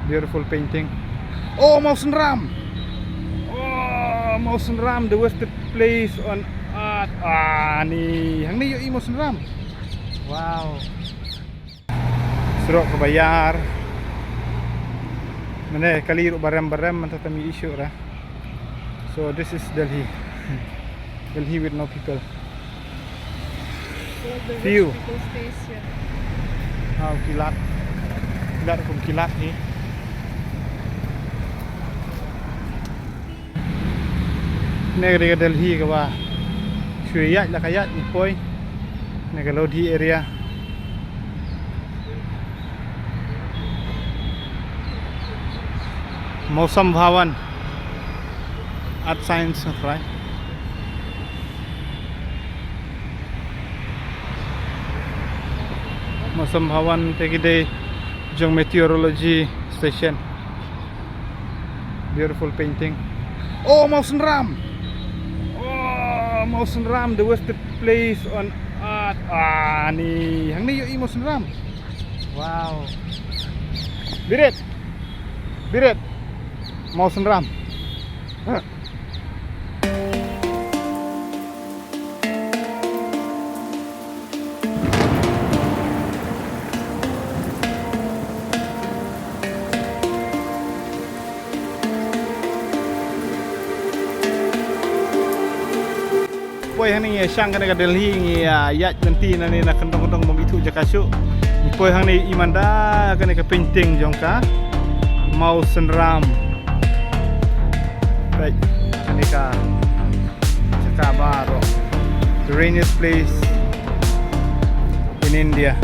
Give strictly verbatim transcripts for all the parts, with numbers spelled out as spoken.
Beautiful painting. Oh, Mawsynram. Oh, Mawsynram, the worst place on earth. Ah, ni hangne ïohi Mawsynram. Wow. Surok kaba ïar. Mane kali ruh barem barem, mynta tam ïohi shuh ra. So this is Delhi. Delhi with no people. All the rich Few. People stays here. Wow, ki lad. Ki lad kum ki lad hi. Kane ka dei ka Delhi kaba shu ïaid la ka ïaid ngi poi. Kane ka Lodi area. Mawsam Bhawan. Art Science, right? Mawsam Bhawan te ki dei jong Meteorology Station. Beautiful painting. Oh, Mawsynram. Oh, Mawsynram, the worst place on earth. Ah, ni hangne ïohi Mawsynram. Wow. Birit. Birit. Mawsynram. Poi hangne ngi shang kane ka Delhi, ngi ïaid lynti nangne na kyndong kyndong bym ithuh jaka shuh. Ngi poi hangne i manda kane ka painting jong ka Mawsynram. Peit kane ka jaka baroh. The rainiest place in India.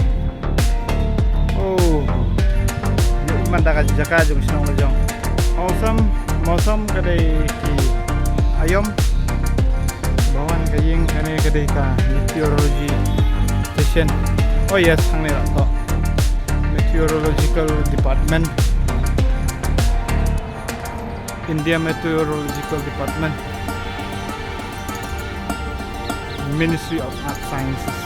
Oh, ïohi man da ka jaka jong shnong la jong. Mawsam, Mawsam ka dei ki aïom. Bhawan ka ïing, kane ka dei ka meteorology station. Oh yes, hangne la to. Meteorological Department. India Meteorological Department, Ministry of Earth Sciences,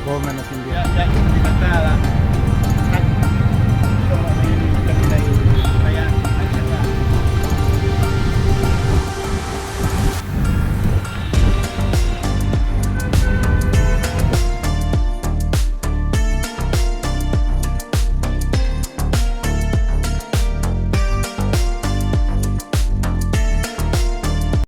Government of India. Ya, ya, di mata lah.